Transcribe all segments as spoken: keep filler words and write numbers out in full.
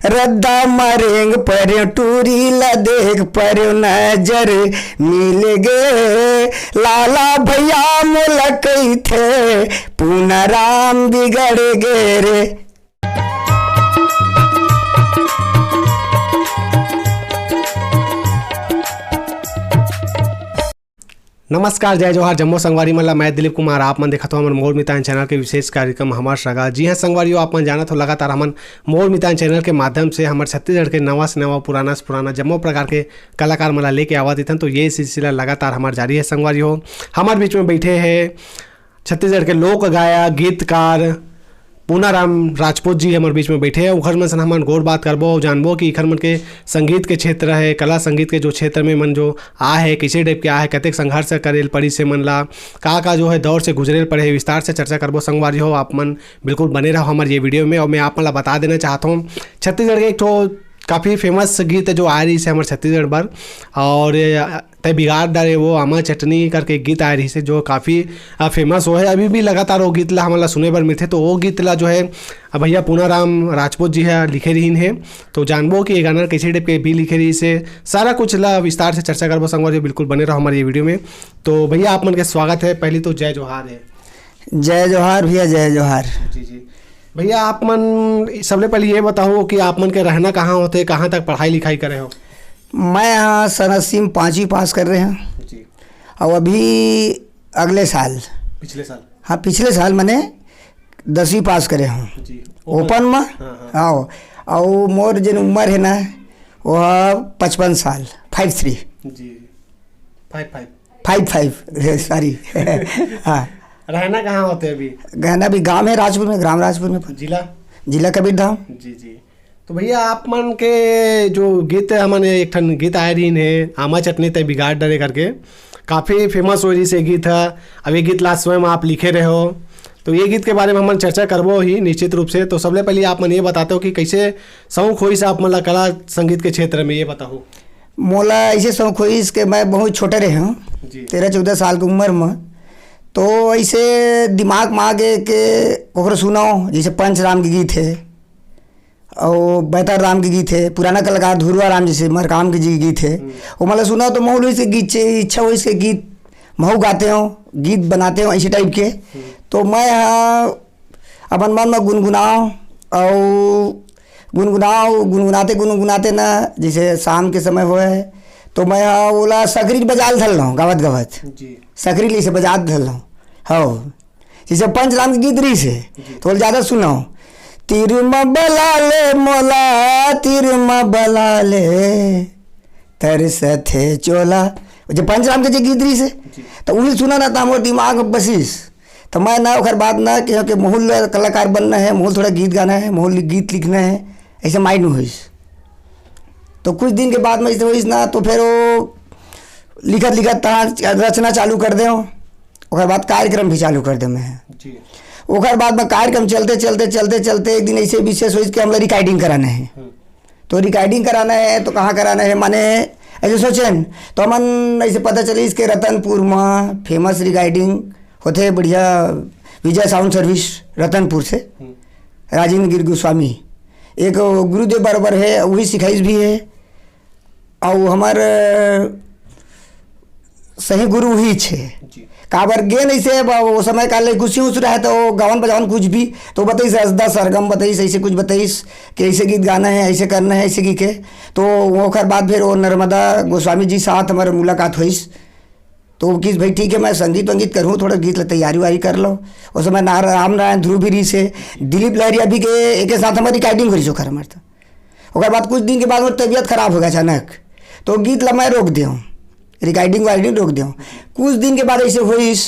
रद्दा म रेंग परेंव, टूरी ला देख परेंव, नजर मिल गे। लाला भैया मोला कहिथे, पूनाराम बिगड़ गे रे। नमस्कार, जय जोहार, जम्मो संगवारी मन ला। मैं दिलीप कुमार, आप मन देखत हो हमर मोर मितान चैनल के विशेष कार्यक्रम हमर सगा। जी हाँ संगवारियों, आप मन जानत हो लगातार हमन मोर मितान चैनल के माध्यम से हमर छत्तीसगढ़ के नवा से नवा, पुराना से पुराना जम्मो प्रकार के कलाकार मन ला लेके आवत रहिथन। तो ये सिलसिला लगातार हमर जारी है संगवारी हो। हमर बीच में बैठे हैं छत्तीसगढ़ के लोक गायक, गीतकार पूनाराम राजपूत जी हमर बीच में बैठे हैं। उखर मन से हमन गोठ बात करबो अउ जानबो कि इखर मन के संगीत के क्षेत्र है, कला संगीत के जो क्षेत्र में मन जो आ है, कैसे टाइप के आ है, कतेक संघर्ष करे ल पड़िस हे मन ला, का का जो है दौर से गुजरे ल पड़े है, विस्तार से चर्चा करबो। संगवारी हो, आप मन बिल्कुल बने रहो हमर ये वीडियो में। और मैं आप मन ला बता देना चाहत हूँ, छत्तीसगढ़ के एक ठो काफ़ी फेमस गीत है जो आए रहिस हे हमर छत्तीसगढ़ बर, और ये तै बिगाड़ डारे वो आमा चटनी करके एक गीत आए रहिस हे जो काफ़ी फेमस हो है, अभी भी लगातार वो गीत ला हमन ला सुने बर मिलथे। तो वो गीत ला जो है, अ, भैया पूनाराम राजपूत जी ह लिखे रहिन हे। तो जानबो कि ये गाना कैसे टाइप के भी लिखे रहिस हे, सारा कुछ ला विस्तार से चर्चा करबो संगवारी, बिल्कुल बने रहो हमर ये वीडियो में। तो भैया, आप मन के स्वागत है। पहली तो जय जोहार है। जय जोहार भैया, जय जोहार। जी जी। भैया, आप मन सबले पहले ये बताओ कि आप मन के रहना कहाँ होथे, कहाँ तक पढ़ाई लिखाई करे हो? मैं यहाँ सनत सिंह पाँचवीं पास कर रहे हैं। जी। और अभी अगले साल, पिछले साल? हाँ, पिछले साल मैंने दसवीं पास करे हूँ। जी। ओपन में? हाँ, हाँ। हाँ। और मोर जिन उम्र है ना, वो पचपन साल, फ़ाइव थ्री। जी। Five five. Five five, sorry. हाँ। रहना कहाँ होते अभी? रहना अभी गांव है राजपुर में, ग्राम राजपुर में। जिला? जिला कबीरधाम। जी जी। तो भैया, आप मन के जो गीत है, हमन एक ठन गीत आए रहिन हे, आमा चटनी तै बिगाड़ डरे करके, काफ़ी फेमस हो रहिस हे गीत ह। अब ये गीत ला स्वयं आप लिखे रहे हो, तो ये गीत के बारे में हमन चर्चा करबो ही निश्चित रूप से। तो सबले पहले आप मन ये बताते हो कि कैसे शौक होइस आप मन ला कला संगीत के क्षेत्र में, ये बताओ। मोला ऐसे शौक होइस कि मैं बहुत छोटे रहे हूँ, जी। तेरह चौदह साल की उम्र में, तो ऐसे दिमाग में आ गए कि ओकरो सुनाओ, जैसे पंचराम के गीत है, और बैताल राम के गीत है, पुराना कलाकार धुरवा राम जैसे मरकाम के जी के गीत है, हम्म। वो मतलब सुना तो महू होइस के गीत से इच्छा होइस के गीत महू गाते हो, गीत बनाते हो ऐसे टाइप के। हम्म। तो मैं, हाँ, अपन मन में गुनगुनाओ और गुनगुनाओ, गुनगुनाते गुनगुनाते ना, जैसे शाम के समय होए तो मैं, हाँ, ओला सकरी बजाल धर लो गावत गावत। जी। सकरी ले से बजात धर लो। हाँ। जैसे पंचराम के गीत रहिस हे, जी। तो ज़्यादा सुनो। तीर म बला ले मोला, तीर म बला ले, तरसथे चोला। जब पंचराम के जे गीत रहिस हे, जी। तो उही सुना ना, तो हमर दिमाग में बसिस। तो मैं ना ओकर बाद ना कि, कि महू ल कलाकार बनना है, महू ल थोड़ा गीत गाना है, महू ल गीत लिखना है, ऐसे माइंड में होइस। तो कुछ दिन के बाद में ऐसे होइस ना, तो फिर वो लिखत लिखत तहाँ रचना चालू कर दे। ओकर बाद कार्यक्रम भी चालू कर दे मैं। जी। ओकर बाद में कार्यक्रम चलते, चलते, चलते, चलते एक दिन ऐसे विशेष होइस कि हमला रिकॉर्डिंग कराना है। हम्म। तो रिकॉर्डिंग कराना है तो कहाँ कराना है, माने ऐसे सोचेन, तो हमन ऐसे पता चलिस कि रतनपुर में फेमस रिकॉर्डिंग होथे बढ़िया, विजय साउंड सर्विस रतनपुर से, हम्म। राजेंद्र गिर गोस्वामी एक गुरुदेव बरोबर है, वही सिखाइस भी है। अउ हमर सही गुरु ही छे। जी। काबर गेन ऐसे अब वो समय काल ले कुछ यूं रहे तो गावन बजावन कुछ भी तो बताइस, रसदा सरगम बताइस, ऐसे कुछ बताइस कि ऐसे गीत गाना है, ऐसे करना है, ऐसे गीत के। तो ओकर बाद फिर वो नर्मदा गोस्वामी जी साथ हमर मुलाकात होइस। तो वो किस भाई ठीक है, मैं संगीत वंगीत करूँ, थोड़ा गीत ला तैयारी वारी कर लो। उस समय ना राम नारायण ध्रुव भी रहिस हे, दिलीप लहरिया भी के, एक साथ हमारी रिकॉर्डिंग करी ओकर हमारे तो। ओकर बाद कुछ दिन के बाद मोर तबीयत खराब हो गया अचानक, तो गीत ला मैं रोक देव, रिकॉर्डिंग वार्डिंग रोक देव। कुछ दिन के बाद ऐसे होइस,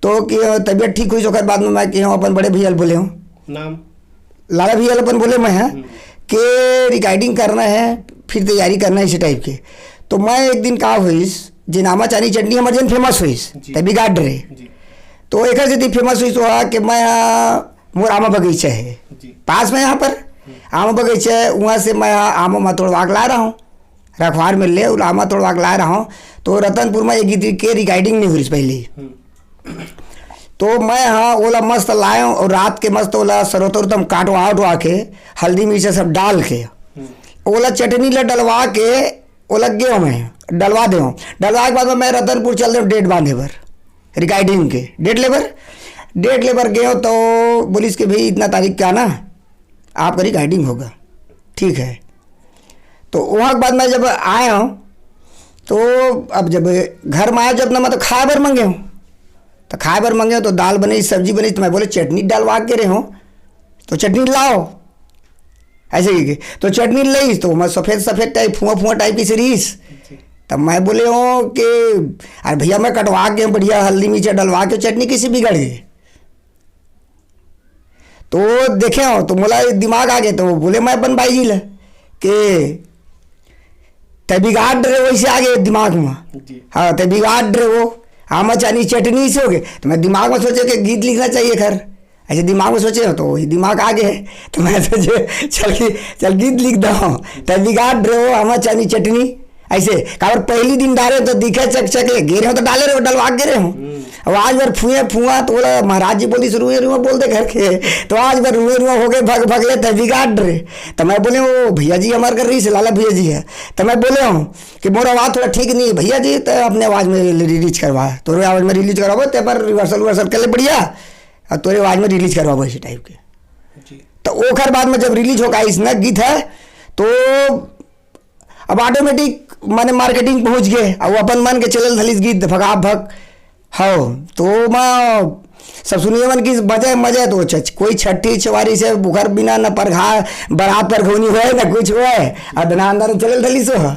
तो कि तबीयत ठीक होइस, ओकर बाद में मैं कि अपन बड़े भैया ल बोले हूँ। नाम? लाला भैया ल अपन बोले मैं, हाँ, हम्म। के रिकॉर्डिंग करना है, फिर तैयारी करना है इसी टाइप के। तो मैं एक दिन का होइस, जे नामा चानी चटनी हमर जन फेमस होइस, जी। तभी गाड रहे। जी। तो एक सेती फेमस होइस वहाँ के मैं, हाँ, मोर आमा बगीचा है। जी। पास में यहाँ पर हम्म। आमा बगीचा है, वहाँ से मैं, हाँ, आमा मा तोड़वा के ला रहा हूँ। रखवार में ले, आमा तोड़वा के ला रहा हूँ। तो रतनपुर में एक गीत के रिकॉर्डिंग नहीं हुई पहले। हम्म। तो मैं, हाँ, ओला मस्त लायो और रात के मस्त ओला सर्वोत्तम काटवा उठवा के, हल्दी मिर्चा सब डाल के, ओला चटनी ला डलवा के ओला गेंव मैं, डलवा देंव। डलवा के बाद में मैं रतनपुर चल देंव डेट बांधे बर, रिकॉर्डिंग के डेट ले बर। डेट ले बर गेंव तो बोलिस कि भाई इतना तारीख के आना, आपका रिकॉर्डिंग होगा, ठीक है। तो वहाँ के बाद मैं जब आया हूँ तो अब जब घर में आया जब ना मैं तो खाए बर मंगे हूँ, तो खाए बर मंगे हूँ तो दाल बनी, सब्जी बनी, तो मैं बोले चटनी डलवा के रहे हूँ, तो चटनी लाओ, ऐसे ही के। तो चटनी लईस तो मैं सफेद सफेद टाइप, फुआ फुआ टाइप की से रहीस। तब मैं बोले हूँ कि अरे भैया मैं कटवा के बढ़िया हल्दी मिर्चा डलवा के चटनी किसी बिगड़ गई। तो देखे हो तो मोला दिमाग आ गए, तो बोले मैं अपन भाई जी ले कि तै बिगाड़ रहे हो, वैसे आ गए दिमाग में। जी। हाँ, तै बिगाड़ रहे हो, आमा चानी चटनी से हो गए। तो मैं दिमाग में सोचे कि गीत लिखना चाहिए खैर, ऐसे दिमाग में सोचे हो तो वही दिमाग आ गए। तो मैं सोचे चल के चल गीत लिख दो, तै बिगाड़ रहे हो आमा चानी चटनी। ऐसे काबर पहली दिन डाले तो दिखे चकचके, गे रहे हो तो डाले रहे हो, डलवा के गे रहे हो। अब आज बार फुए फुआ तो बोला महाराज जी बोली शुरू रुआ बोल दे घर के, तो आज बार रुए रुआ हो गए भग भग ले तै बिगाड़ रहे। तो मैं बोले वो भैया जी हमारे घर रही से लाला भैया जी है, तो मैं बोले हूँ कि मोर आवाज थोड़ा ठीक नहीं है भैया जी, तो अपने आवाज में रिलीज करवा, तोरे आवाज में रिलीज करवाबो, ते पर रिहर्सल उहर्सल कर ले बढ़िया, और तोरे आवाज में रिलीज करवाबो इसी टाइप के। जी। तो ओकर बाद में जब रिलीज होकर इस न गीत है तो अब ऑटोमेटिक माने मार्केटिंग पहुंच गए, अब अपन मन के चलल धलिस गीत फका फक। हव तो मैं सब सुनिए मन की बजे मजे तो चच कोई छठी चवारी से बुखर बिना न परघा बरात पर घौनी होए न कुछ होए, अदना अंदर चलल धलिस हो।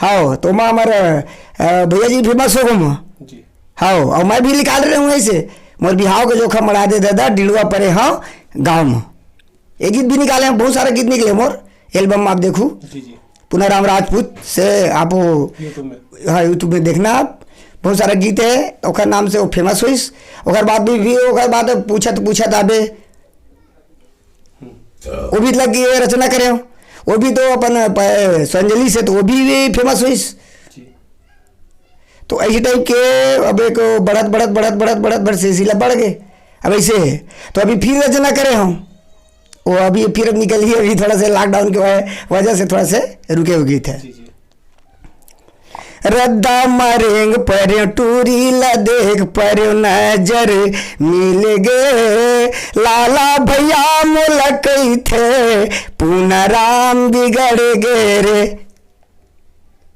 हव तो मैं हमर अ, भैया जी फेमस हो गो मैं। जी। हव और मैं भी निकाल रहे हूँ ऐसे मोर बिहाव के जोखा मड़ा दे दादा डिड़वा परे हाँ गाँव में। ये गीत भी निकाले हैं, बहुत सारा गीत निकले मोर एल्बम में आप देखू। जी जी। पुनाराम राजपूत से आप वो यूट्यूब में। हाँ यूट्यूब में देखना आप, बहुत सारा गीत है ओकर नाम से वो फेमस होइस। ओकर बाद भी, भी ओकर बाद पूछत पूछत आबे वो भी लग गई रचना करे हो, वो भी तो अपन प- संजली से तो वो भी, भी फेमस होइस। जी। तो ऐसी टाइप के अब एक बढ़त बढ़त बढ़त बढ़त बढ़त बढ़ सिलसिला बढ़ गए। अब ऐसे है तो अभी फिर रचना करे हम, वो अभी फिर अब निकल ही अभी थोड़ा सा लॉकडाउन के वजह- वजह से थोड़ा से रुके हुए गीत है। जी जी। रद्दा मरेंग पर्यो टूरी ला देख पर्यो नजर मिल गे लाला भैया मोला कही थे पूनाराम बिगड़ गे रे।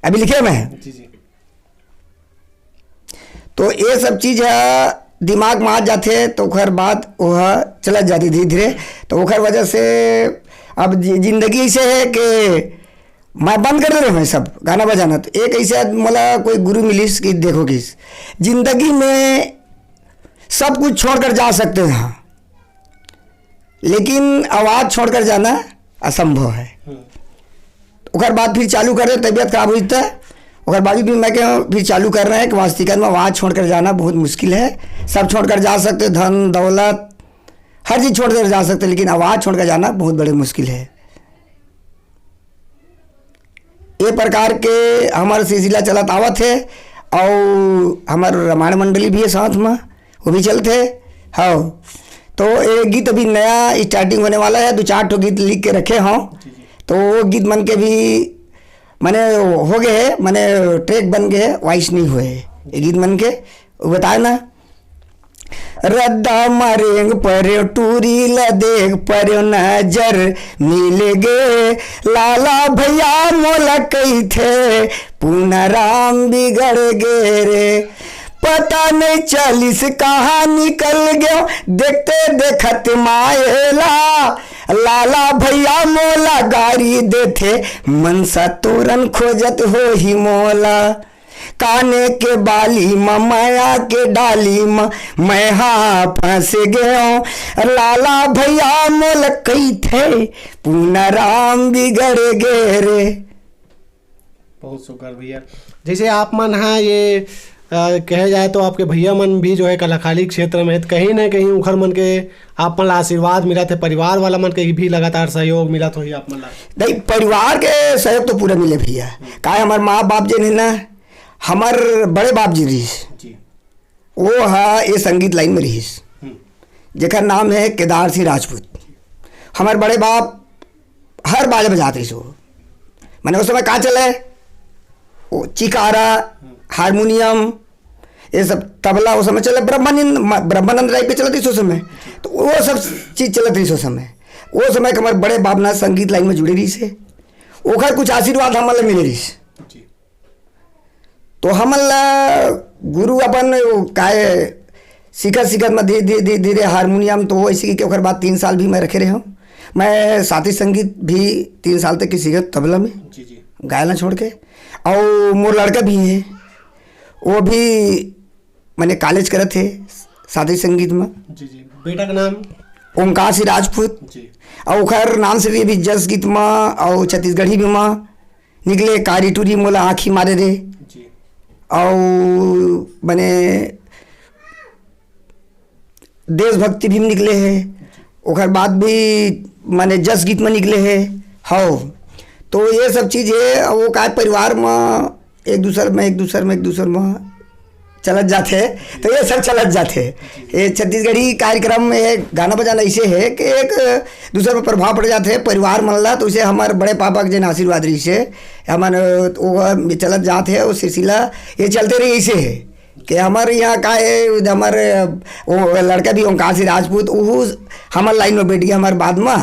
अभी लिखे मैं जी जी। तो ये सब चीज है दिमाग में आ जाते तो ओकर बाद वह चला जाती धीरे धीरे। तो ओकर वजह से अब जि- जिंदगी ऐसे है कि मैं बंद कर दे रहे हैं सब गाना बजाना। तो एक ऐसे आज मोला कोई गुरु मिलिस कि देखो किस जिंदगी में सब कुछ छोड़कर जा सकते हैं, लेकिन आवाज़ छोड़कर जाना असंभव है। ओकर बाद फिर चालू कर दे, तबीयत खराब हुई तो ओकर बाद भी मैं कह फिर चालू कर रहे हैं कि वास्तिकन में आवाज़ छोड़कर जाना बहुत मुश्किल है। सब छोड़कर जा सकते, धन दौलत हर चीज़ छोड़कर जा सकते, लेकिन आवाज़ छोड़कर जाना बहुत बड़ी मुश्किल है। ये प्रकार के हमार सिलसिला चलत आवत है। और हमार रामायण मंडली भी है साथ में, वो भी चलते है। हाँ, तो ये गीत अभी नया स्टार्टिंग होने वाला है, दो चार ठो गीत लिख के रखे हों। तो वो गीत मन के भी मने हो गए है, मने ट्रैक बन गए है, वॉइस नहीं हुए है ये गीत मन के। वो बताए ना, रद्दा मरेंग पर्यो टूरी ला देख पर्यो नजर मिल गे लाला भैया मोला कही थे पूनाराम बिगड़ गे रे। पता नहीं चालीस कहाँ निकल गयो देखते देखत मायला लाला भैया मोला गारी देथे मनसा तोरन खोजत हो ही मोला। काने के बाली म मया के डाली म मैं हा फंस गयो लाला भैया मोल कही थे पूनाराम बिगड़ गे रे। बहुत सुघर भैया। जैसे आप मन हा ये अ, कहे जाए तो आपके भैया मन भी जो है कलाकारी क्षेत्र में है, तो कहीं ना कहीं उखर मन के आप मन ला आशीर्वाद मिला थे, परिवार वाला मन के भी लगातार सहयोग मिला तो ही आप मन ला। नहीं, परिवार के सहयोग तो पूरा मिले भैया। काहे हमार माँ बाप जे है ना, हमार बड़े बाप जी रहीस, जी। वो हा ये संगीत लाइन में रहीस, हम्म। जेकर नाम है केदार सिंह राजपूत। हमार बड़े बाप हर बाजा बजात रहिस हो। माने उस समय का चले, वो चिकारा, हारमोनियम, ये सब तबला उस समय चले, ब्रह्मानंद, ब्रह्मानंद राय पे चलत रहिस उस समय। तो वो सब चीज चलत रहिस उस समय। वो समय के हमर बड़े बाप ना संगीत लाइन में जुड़े रहिस हे, ओखर कुछ आशीर्वाद हमन ला मिले रहिस। जी। तो हमन ला गुरु अपन काय सीखत सीखत में धीरे धीरे धीरे धीरे हारमोनियम, तो वैसे कि ओकर बाद तीन साल भी मैं रखे रहे हूँ। मैं शास्त्रीय संगीत भी तीन साल तक के सीखत तबला में, जी, जी। गायला छोड़ के। और मोर लड़का भी है, वो भी मैंने कॉलेज करत है शास्त्रीय संगीत में। जी, जी। बेटा का नाम? ओमकार सिंह राजपूत। जी। और ओखर नाम से भी अभी जस गीत में और छत्तीसगढ़ी भी में निकले, कारी टूरी मोला आँखी मारे रे। जी। और मैंने देशभक्ति भी निकले है, ओकर बाद भी माने जस गीत में निकले है। हव, तो ये सब चीज है, वो का परिवार में एक दूसर में, एक दूसर में, एक दूसर में चलत जाथे, तो ये सब चलत जाथे। ये छत्तीसगढ़ी कार्यक्रम में गाना बजाना ऐसे है कि एक दूसर पर प्रभाव पड़ जाथे परिवार मन ला। तो उसे हमर बड़े पापा के जेन आशीर्वाद रहिस हे, हमन वो चलत जाथे, वो सिलसिला ये चलते रही ऐसे है। कि हमर यहाँ का है, हमर वो लड़का भी ओंकार सिंह राजपूत, उहू हमर लाइन में बैठ गया हमर बाद में,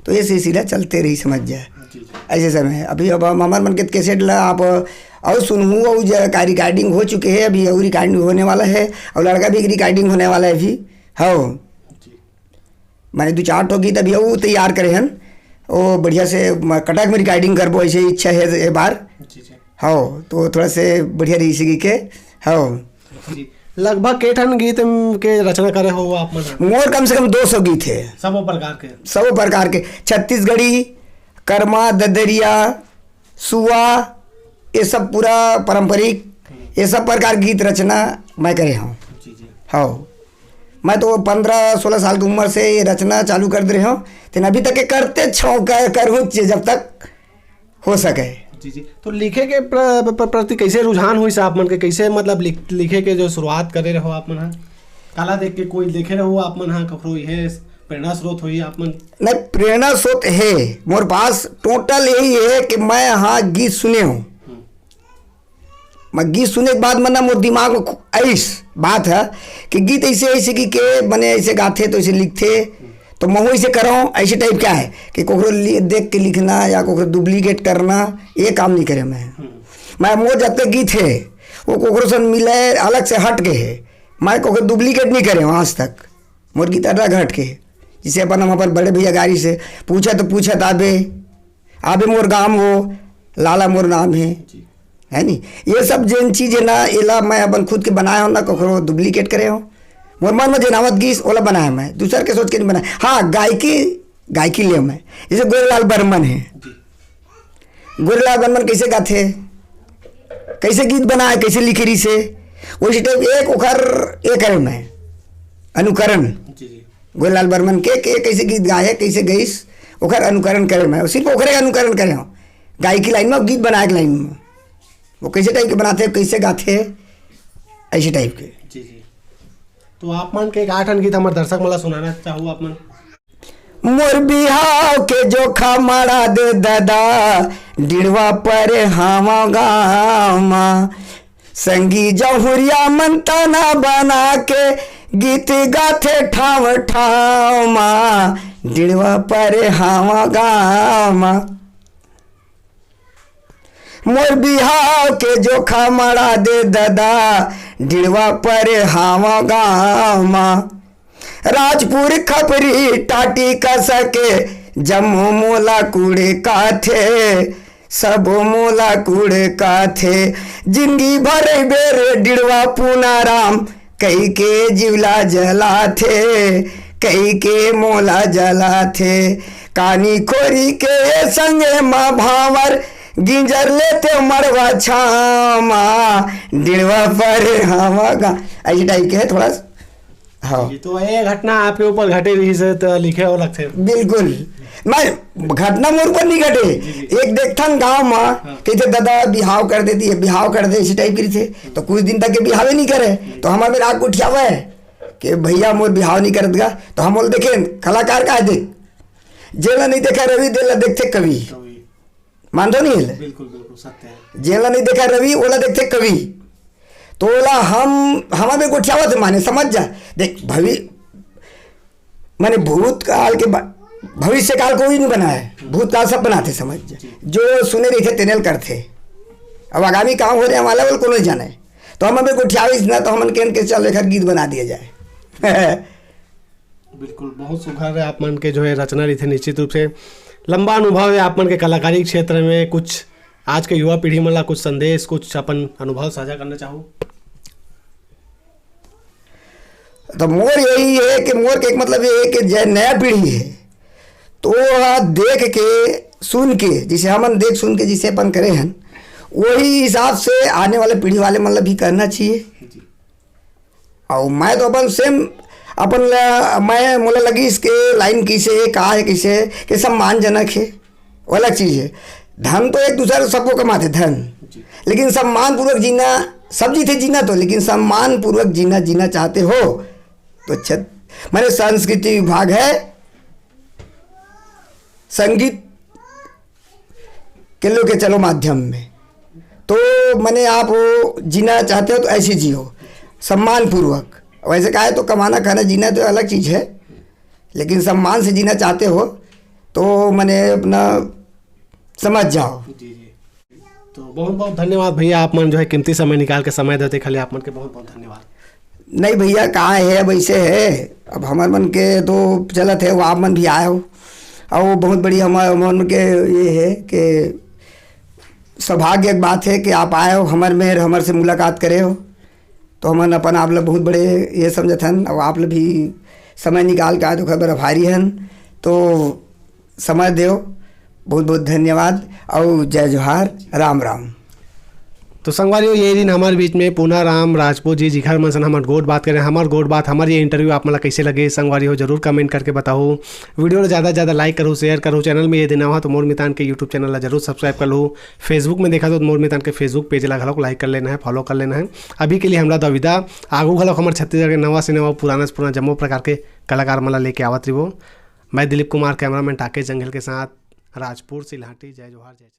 तो ये सिलसिला चलते रही, समझ जाए। जी, जी। ऐसे समय अभी अब हम हमर मन के कैसेट ला आप और सुनहू, और जो का रिकॉर्डिंग हो चुके हैं, अभी और रिकॉर्डिंग होने वाला है, और लड़का भी रिकॉर्डिंग होने वाला है अभी। हाँ, जी। मैंने दो चार ठो गीत अभी वो तैयार करे हन, वो बढ़िया से म-, कटक में रिकॉर्डिंग करबो, ऐसे इच्छा है ये बार। जी, जी। हाँ, तो थोड़ा से बढ़िया रही इसी के। हाँ। जी। लगभग के ठन गीत म-, के रचना करे हो आप मन? मोर कम से कम दो सौ गीत है। सबो प्रकार के? सबो प्रकार के, छत्तीसगढ़ी, कर्मा, ददरिया, सुआ, ये सब पूरा पारंपरिक, ये सब प्रकार गीत रचना मैं करे हूँ। जी, जी। हाँ, मैं तो पन्द्रह सोलह साल की उम्र से ये रचना चालू कर दे रहे हूँ, लेकिन अभी तक ये करते छो-, कर, करूँ जब तक हो सके। जी, जी। तो लिखे के प्र-, प्र-, प्रति कैसे रुझान होइस आप मन के? कैसे मतलब लिख-, लिखे के जो शुरुआत करे रहो आप मन ह? काला देख के कोई देखे रहो आप मन ह, कखरो ये प्रेरणा स्रोत होई आप मन? नहीं, प्रेरणा स्रोत है मोर पास, टोटल यही है कि मैं हाँ गीत सुने हूँ। हम्म। मैं गीत सुने के बाद मन ना मोर दिमाग में खु-, ऐस बात है कि गीत ऐसे, ऐसे कि के बने ऐसे गाथे तो ऐसे लिखथे, तो महू ऐसे करो, ऐसे टाइप क्या है कि कोकरो लि-, देख के लिखना या कोकरो डुप्लीकेट करना, ये काम नहीं करे मैं। हम्म। मैं मोर जब तक गीत है, वो कोकरो से मिले, अलग से हट के है। मैं कोकरो डुप्लीकेट नहीं करे हूँ आज तक। मोर गीत अलग हट के, जिसे अपन हम अपन बड़े भैया गारी से पूछा तो पूछा ताबे, आबे मोर गाम हो, लाला मोर नाम है, जी। है नी? ये सब जेन चीज है ना, एला मैं अपन खुद के बनाए हो ना, कखरो डुप्लीकेट करे हो। मोर मन में जेन आवत गीस, ओला बनाए मैं, दूसर के सोच के नहीं बनाए। हाँ, गायकी, गायकी ले मैं, जैसे गोरेलाल बर्मन है, जी। गोरेलाल बर्मन कैसे गाथे, कैसे गीत बनाए, कैसे लिखे रही से, वैसे टाइप एक ओखर ये करे मैं, अनुकरण। जी, जी। गोरेलाल बर्मन के, के कैसे गीत गाए, कैसे गईस, ओखर अनुकरण करे मैं, सिर्फ ओखरे अनुकरण करे हूँ। गायकी लाइन में, गीत बनाए के लाइन में, वो कैसे टाइप के बनाथे, कैसे गाथे, ऐसे टाइप के। जी, जी। तो आप मन के एक आठ ठन गीत हमर दर्शक मन ला सुनाना चाहू आप मन? मोर बिहाव के जोखा माड़ा दे ददा, डिड़वा पर हावा गाँव मा। संगी जहुरिया मन तना बना के, गीत गाथे ठाव ठाव मा, डिड़वा पर हावा गाँव मा। मोर बिहाव के जोखा माड़ा दे ददा, डिड़वा पर हावा गाँव मा। राजपुर खपरी टाटी कस के, जम्मो मोला कुड़े काथे, सबो मोला कुड़े काथे। जिंदगी भर बेर डिड़वा पूनाराम, कई के जिवला जलाथे, कई के मोला जलाथे। कानी खोरी के संगे मा भांवर, गिंजर लेते मड़वा छामा, डिड़वा पर हावा गा। ऐसे टाइप के है थोड़ा सा। हाँ। ये तो ये घटना आपके ऊपर घटे रही से तो लिखे हो लगते। बिल्कुल। मैं घटना मोर ऊपर नहीं घटे। जी, जी। एक देखथन गांव में, हाँ। कहते, "दादा, बिहाव कर देती है, बिहाव कर दे," इसी टाइप की थे। तो कुछ दिन तक के बिहावे नहीं करे। तो हमारे मेरा आग उठिया हुआ है कि, "भैया, मोर बिहाव नहीं करत गा।" तो हम बोल, "देखे, कलाकार का है, देख, जेला नहीं देखा रवि, तेला देखथे कवि। कवि। मानथो नहीं है? बिल्कुल, बिल्कुल, सत्य है। जेला नहीं देखा रवि, ओला देखथे कवि। तो ओला हम, हमर में गोठियावत है माने, समझ जा। देख, भवि-, माने भूतकाल के बा-, भविष्यकाल कोई नहीं बनाए, भूतकाल सब बनाथे, समझ जा। जी। जो सुने रहिथे, तेने ल करथे। अब आगामी काम हो रहे वाला, वो कोनो नहीं जाने। तो हमर में गोठियाविस ना, तो हमन केन के चल, एकर गीत बना दिया जाए। बिल्कुल, बहुत सुघर है आप मन के जो है रचना रहिथे, निश्चित रूप से लंबा अनुभव है आप मन के कलाकारी क्षेत्र में। कुछ आज के युवा पीढ़ी मन ला कुछ संदेश, कुछ अपन अनुभव साझा करना चाहो? तो मोर यही है कि मोर के एक मतलब ये है कि जे नया पीढ़ी है, तो वह देख के, सुन के, जिसे हमन देख सुन के जिसे अपन करे हन, वही हिसाब से आने वाले पीढ़ी वाले मन ला भी करना चाहिए। जी। अउ मैं तो अपन सेम, अपन ला, मैं, मोला लगिस के लाइन किसे, का है, किसे, कि सम्मानजनक है, वो अलग चीज है। धन तो एक दूसरा सबको कमाथे, धन। जी। लेकिन सम्मानपूर्वक जीना, सब जीथे जीना तो, लेकिन सम्मानपूर्वक जीना, जीना चाहते हो, तो अच्छा, माने संस्कृति विभाग है, संगीत के लो के चलो माध्यम में, तो माने आप वो जीना चाहते हो तो ऐसे जियो, सम्मानपूर्वक। वैसे कहा है तो कमाना खाना जीना तो अलग चीज है, लेकिन सम्मान से जीना चाहते हो तो माने अपना समझ जाओ। जी, जी। तो बहुत बहुत धन्यवाद भैया, आप मन जो है कीमती समय निकाल के समय देते खाली, आप मन के बहुत बहुत धन्यवाद। नहीं भैया, कहाँ है, वैसे है, अब हमर मन के तो चलत है, वो आप मन भी आए हो, और वो बहुत बड़ी हमर, हमर मन के ये है कि सौभाग्य के बात है कि आप आए हो, हमर मेर, हमर से मुलाकात करे हो, तो हमन अपन आप ला बहुत बड़े ये समझत हन, और आप ला भी समय निकाल के आए, तो ओकर बर आभारी हन। तो समय देव, बहुत बहुत धन्यवाद, और जय जोहार, राम राम। तो संगवारी हो, ये दिन हमारे बीच में पूना राम राजपूत जी, जिखर मन सन हमर गोठ बात करें, हमर गोठ बात, हमर ये इंटरव्यू आप मन ला कैसे लगे, संगवारी हो, जरूर कमेंट करके बताओ। वीडियो ला ज्यादा से ज्यादा लाइक करो, शेयर करो, चैनल में ये दिन नवा हो तो मोर मितान के यूट्यूब चैनल ला जरूर सब्सक्राइब कर लो। Facebook में देखा तो मोर मितान के Facebook पेज ला घलोक लाइक कर लेना है, फॉलो कर लेना है। अभी के लिए हमरा दो विदा, आगू घलोक हमर छत्तीसगढ़ के नवा से नवा, पुराना से पुराना जम्मो प्रकार के कलाकार मन ला लेके आवत रहिबो। मैं दिलीप कुमार, कैमरामैन टाकेश जंघेल के साथ राजपुर सिलहाटी। जय जोहार, जय